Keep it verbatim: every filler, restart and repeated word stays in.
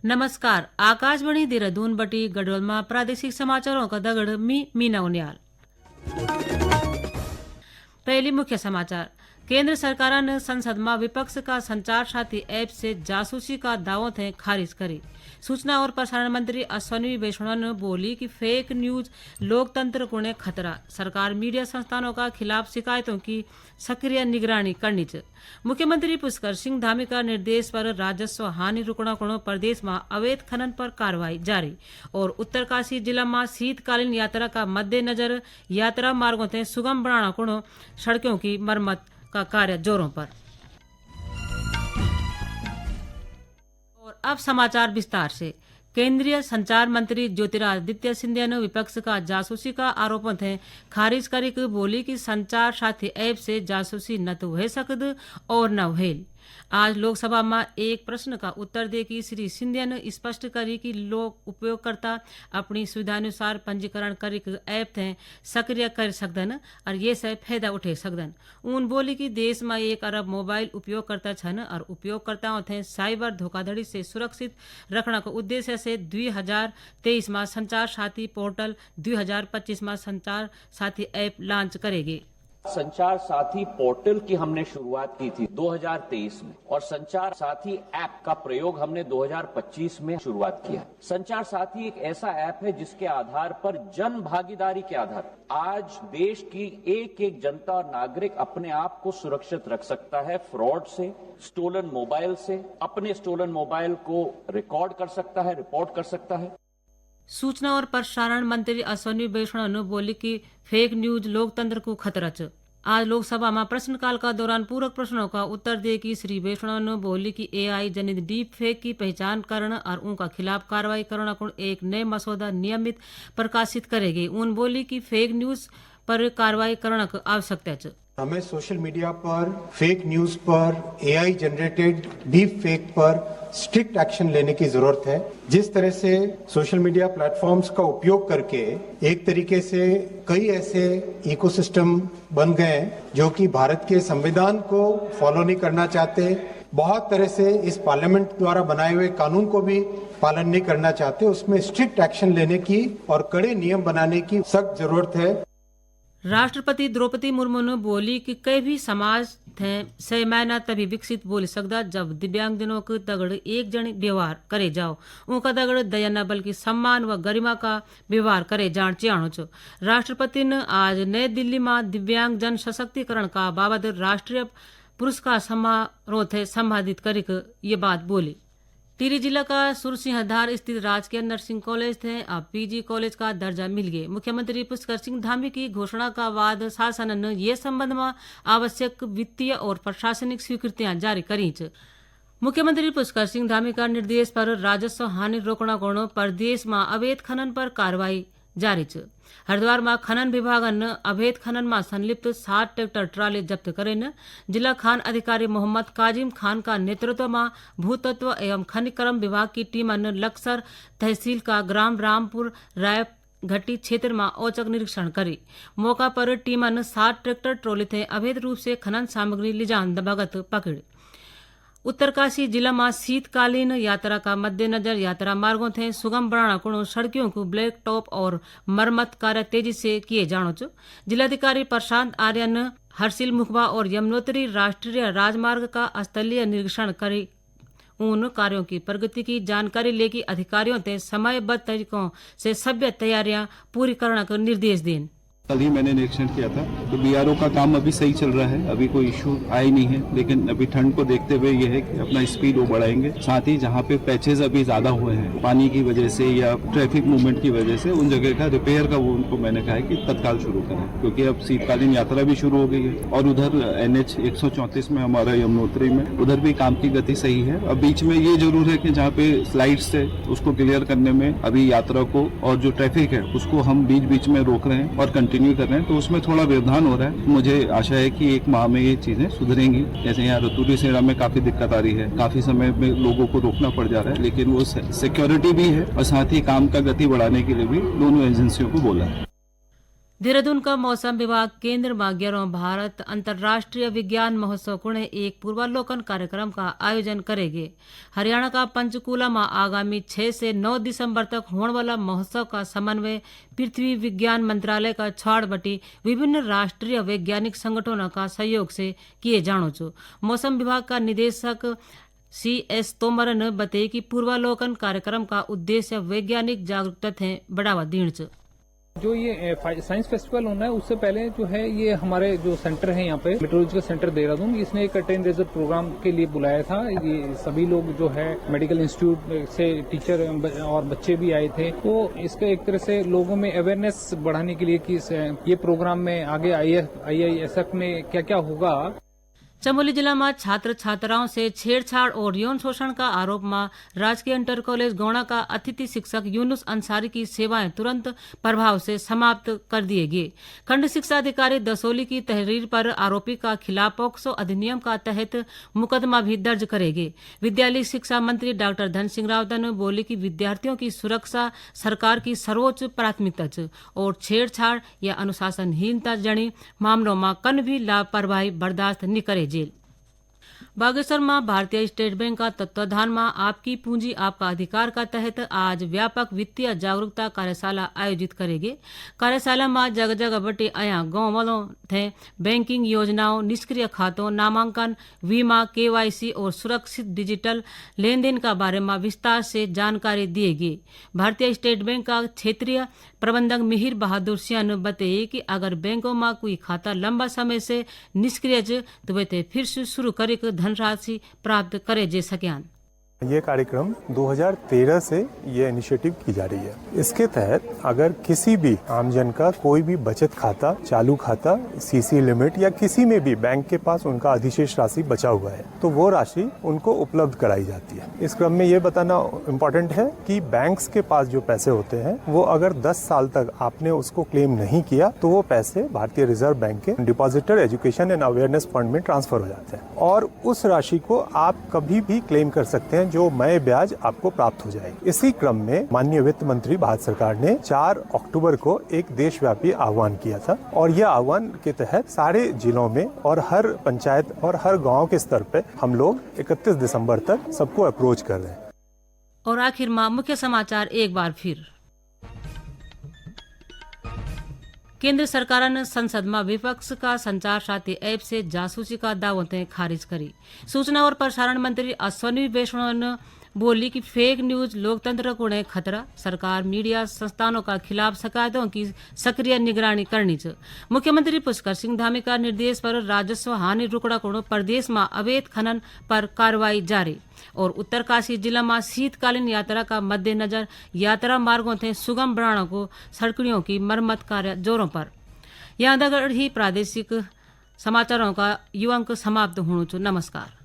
नमस्कार, आकाशवाणी देहरादून बटी गढ़वाल मा प्रादेशिक समाचारों का दगड़ मी मीना उनियाल। पहली मुख्य समाचार। केंद्र सरकार ने संसद मा विपक्ष का संचार साथी ऐप से जासूसी का दावों थे खारिज करी। सूचना और प्रसारण मंत्री अश्विनी वैष्णव ने बोली कि फेक न्यूज लोकतंत्र को ने खतरा। सरकार मीडिया संस्थानों का खिलाफ शिकायतों की सक्रिय निगरानी करनी च। मुख्यमंत्री पुष्कर सिंह धामी का निर्देश पर राजस्व हानि रुकणा कुणो प्रदेश मा अवैध खनन पर कार्रवाई जारी। और उत्तरकाशी जिला मा शीतकालीन यात्रा का मद्देनजर यात्रा मार्गों ते सुगम बनाणा कुणो सड़कों की मरम्मत का कार्य जोरों पर। और अब समाचार विस्तार से। केंद्रीय संचार मंत्री ज्योतिरादित्य सिंधिया ने विपक्ष का जासूसी का आरोपों थे खारिज करी के बोली कि संचार साथी ऐप से जासूसी न तो हो सकद और न होल। आज लोकसभा में एक प्रश्न का उत्तर दे कि श्री सिंधिया ने स्पष्ट करी कि लोग उपयोगकर्ता अपनी सुविधानुसार पंजीकरण करी के ऐप थे सक्रिय कर सकदन और ये से फायदा उठे सकदन। उन बोली कि देश मा एक अरब मोबाइल उपयोगकर्ता छन और उपयोगकर्ताओं थे साइबर धोखाधड़ी से सुरक्षित रखना का उद्देश्य से दुई हजार तेईस मा संचार साथी पोर्टल, दुई हजार पच्चीस मा संचार साथी ऐप लॉन्च करेगी। संचार साथी पोर्टल की हमने शुरुआत की थी दो हज़ार तेईस में और संचार साथी ऐप का प्रयोग हमने दो हज़ार पच्चीस में शुरुआत किया। संचार साथी एक ऐसा ऐप है जिसके आधार पर जन भागीदारी के आधार आज देश की एक एक जनता और नागरिक अपने आप को सुरक्षित रख सकता है फ्रॉड से, स्टोलन मोबाइल से, अपने स्टोलन मोबाइल को रिकॉर्ड कर सकता है, रिपोर्ट कर सकता है। सूचना और प्रसारण मंत्री अश्विनी वैष्णव ने बोली कि फेक न्यूज लोकतंत्र को खतरा च। आज लोकसभा में प्रश्नकाल का दौरान पूरक प्रश्नों का उत्तर दे कि श्री वैष्णव ने बोली कि एआई जनित डीप फेक की पहचान करण और उनका खिलाफ कार्रवाई करण को एक नए मसौदा नियमित प्रकाशित करेगी। उन बोली कि फेक न्यूज पर कार्रवाई करण की आवश्यकता च। हमें सोशल मीडिया पर, फेक न्यूज पर, एआई जनरेटेड डीप फेक पर स्ट्रिक्ट एक्शन लेने की जरूरत है। जिस तरह से सोशल मीडिया प्लेटफॉर्म्स का उपयोग करके एक तरीके से कई ऐसे इकोसिस्टम बन गए हैं जो कि भारत के संविधान को फॉलो नहीं करना चाहते, बहुत तरह से इस पार्लियामेंट द्वारा बनाए हुए कानून को भी पालन नहीं करना चाहते, उसमें स्ट्रिक्ट एक्शन लेने की और कड़े नियम बनाने की सख्त जरूरत है। राष्ट्रपति द्रौपदी मुर्मू ने बोली कि कई भी समाज थे सही मायना तभी विकसित बोली सकदा जब दिव्यांगजनों के दगड़ एक जन व्यवहार करे जाओ, उनका दगड़ दया न बल्कि सम्मान व गरिमा का व्यवहार करे जाण चियाणो छो। राष्ट्रपति ने आज नई दिल्ली में दिव्यांगजन सशक्तिकरण का बाबत राष्ट्रीय पुरस्कार समारोह थे संबोधित करिक ये बात बोली। टिहरी जिला का सुरसिंहधार स्थित राजकीय नर्सिंग कॉलेज थे अब पीजी कॉलेज का दर्जा मिल गए। मुख्यमंत्री पुष्कर सिंह धामी की घोषणा का बाद शासन ने ये संबंध में आवश्यक वित्तीय और प्रशासनिक स्वीकृतियां जारी करी च। मुख्यमंत्री पुष्कर सिंह धामी का निर्देश पर राजस्व हानि रोकना को प्रदेश में अवैध खनन पर कार्रवाई जारी च। हरिद्वार मा खनन विभागन अवैध खनन मा संलिप्त सात ट्रैक्टर ट्राली जब्त करेन। जिला खान अधिकारी मोहम्मद काजिम खान का नेतृत्व मा भूतत्व एवं खनिक्रम विभाग की टीमन लक्सर तहसील का ग्राम रामपुर राय घट्टी क्षेत्र मा औचक निरीक्षण करी। मौका पर टीमन सात ट्रैक्टर ट्रॉली थे अवैध रूप से खनन सामग्री ले जान बगत पकड़। उत्तरकाशी जिला मा शीतकालीन यात्रा का मद्देनजर यात्रा मार्गों थे सुगम बनाना कुणो सड़कियों को ब्लैक टॉप और मरम्मत कार्य तेजी से किए जाणो च। जिलाधिकारी प्रशांत आर्य ने हरसिल मुखबा और यमुनोत्री राष्ट्रीय राजमार्ग का स्थलीय निरीक्षण करी उन कार्यों की प्रगति की जानकारी लेके अधिकारियों ते समयबद्ध तरीकों से सभ्य तैयारियां पूरी करने का निर्देश देन। कल ही मैंने निरीक्षण किया था, तो बीआरओ का काम अभी सही चल रहा है, अभी कोई इशू आया ही नहीं है। लेकिन अभी ठंड को देखते हुए ये है कि अपना स्पीड वो बढ़ाएंगे। साथ ही जहाँ पे पैचेस अभी ज्यादा हुए हैं पानी की वजह से या ट्रैफिक मूवमेंट की वजह से, उन जगह का रिपेयर का वो उनको मैंने कहा है कि तत्काल शुरू करें, क्योंकि अब शीतकालीन यात्रा भी शुरू हो गई है। और उधर एनएच एक सौ चौंतीस में हमारा यमुनोत्री में, उधर भी काम की गति सही है। अब बीच में ये जरूर है कि जहाँ पे स्लाइड्स है, उसको क्लियर करने में अभी यात्रा को, और जो ट्रैफिक है, उसको हम बीच बीच में रोक रहे हैं और कंटिन्यू कर रहे हैं, तो उसमें थोड़ा व्यवधान हो रहा है। मुझे आशा है कि एक माह में ये चीजें सुधरेंगी। जैसे यहाँ रतूरी सेड़ा में काफी दिक्कत आ रही है, काफी समय में लोगों को रोकना पड़ जा रहा है, लेकिन वो से-, सिक्योरिटी भी है और साथ ही काम का गति बढ़ाने के लिए भी दोनों एजेंसियों को बोला है। देहरादून का मौसम विभाग केंद्र मा ग्यारहवाँ भारत अंतर्राष्ट्रीय विज्ञान महोत्सव कुणे एक पूर्वावलोकन कार्यक्रम का आयोजन करेगे। हरियाणा का पंचकूला मा आगामी छह से नौ दिसंबर तक होण वाला महोत्सव का समन्वय पृथ्वी विज्ञान मंत्रालय का छाड़ बटी विभिन्न राष्ट्रीय वैज्ञानिक संगठनों का सहयोग से किए जाणो च। मौसम विभाग का निदेशक सी एस तोमर ने बताई कि पूर्वावलोकन कार्यक्रम का उद्देश्य वैज्ञानिक जागरूकता थे बढ़ावा दीण च। जो ये, ए, फाइ-, साइंस फेस्टिवल होना है, उससे पहले जो है, ये हमारे जो सेंटर है यहाँ पे, मेट्रोलॉजिकल सेंटर देहरादून, इसने एक टेन रेजर प्रोग्राम के लिए बुलाया था। ये सभी लोग जो है, मेडिकल इंस्टीट्यूट से टीचर ब-, और बच्चे भी आए थे। तो इसका एक तरह से लोगों में अवेयरनेस बढ़ाने के लिए कि इस, ये प्रोग्राम में आगे आई ए-, आई आई एस एफ में क्या-क्या होगा। चमोली जिला मा छात्र छात्राओं से छेड़छाड़ और यौन शोषण का आरोप मा राजकीय इंटर कॉलेज गोंडा का अतिथि शिक्षक यूनुस अंसारी की सेवाएं तुरंत प्रभाव से समाप्त कर दिए गए। खंड शिक्षा अधिकारी दसोली की तहरीर पर आरोपी का खिलाफ पॉक्सो अधिनियम का तहत मुकदमा भी दर्ज करेगे। विद्यालय शिक्षा मंत्री डॉक्टर धन सिंह रावत ने बोली कि विद्यार्थियों की सुरक्षा सरकार की सर्वोच्च प्राथमिकता च और छेड़छाड़ या अनुशासनहीनता जणी मामलों मा कन भी लापरवाही बर्दाश्त नी करे जेल। बागेश्वर मा भारतीय स्टेट बैंक का तत्वाधान मा आपकी पूंजी आपका अधिकार का तहत आज व्यापक वित्तीय जागरूकता कार्यशाला आयोजित करेगे। कार्यशाला मा जगह जगह बटे आया गांव वालों थे बैंकिंग योजनाओं, निष्क्रिय खातों, नामांकन, वीमा, केवाईसी और सुरक्षित डिजिटल लेन देन का बारे मा विस्तार से जानकारी दिएगी। भारतीय स्टेट बैंक का क्षेत्रीय प्रबंधक मिहिर बहादुर सिंह ने बताई कि अगर बैंकों मा कोई खाता लंबा समय से निष्क्रिय च, तो वे ते फिर से शुरू करी के धनराशि प्राप्त करे जे सक्यान। ये कार्यक्रम दो हज़ार तेरह से ये इनिशिएटिव की जा रही है। इसके तहत अगर किसी भी आमजन का कोई भी बचत खाता, चालू खाता, सीसी लिमिट या किसी में भी बैंक के पास उनका अधिशेष राशि बचा हुआ है, तो वो राशि उनको उपलब्ध कराई जाती है। इस क्रम में ये बताना इम्पोर्टेंट है कि बैंक्स के पास जो पैसे होते हैं, वो अगर दस साल तक आपने उसको क्लेम नहीं किया, तो वो पैसे भारतीय रिजर्व बैंक के depositor education and awareness fund में ट्रांसफर हो जाते हैं और उस राशि को आप कभी भी क्लेम कर सकते हैं, जो मये ब्याज आपको प्राप्त हो जाएगी। इसी क्रम में माननीय वित्त मंत्री भारत सरकार ने चार अक्टूबर को एक देशव्यापी आह्वान किया था और यह आह्वान के तहत सारे जिलों में और हर पंचायत और हर गांव के स्तर पे हम लोग इकतीस दिसंबर तक सबको अप्रोच कर रहे हैं। और आखिर मा मुख्य समाचार एक बार फिर। केंद्र सरकारन संसद मा विपक्ष का संचार साथी ऐप से जासूसी का दावों ते खारिज करी। सूचना और प्रसारण मंत्री अश्विनी वैष्णव ने बोली कि फेक न्यूज लोकतंत्र को ने खतरा, सरकार मीडिया संस्थानों का खिलाफ शिकायतों की सक्रिय निगरानी करनी च। मुख्यमंत्री पुष्कर सिंह धामी का निर्देश पर राजस्व हानि रुकड़ा को प्रदेश मा अवैध खनन पर कार्रवाई जारी। और उत्तरकाशी जिला मा शीतकालीन यात्रा का मद्देनजर यात्रा मार्गों थे सुगम बनाने को सड़कियों की मरम्मत कार्य जोरों पर। यां दगड़ ही प्रादेशिक समाचारों का यु अंक समाप्त होणु च। नमस्कार।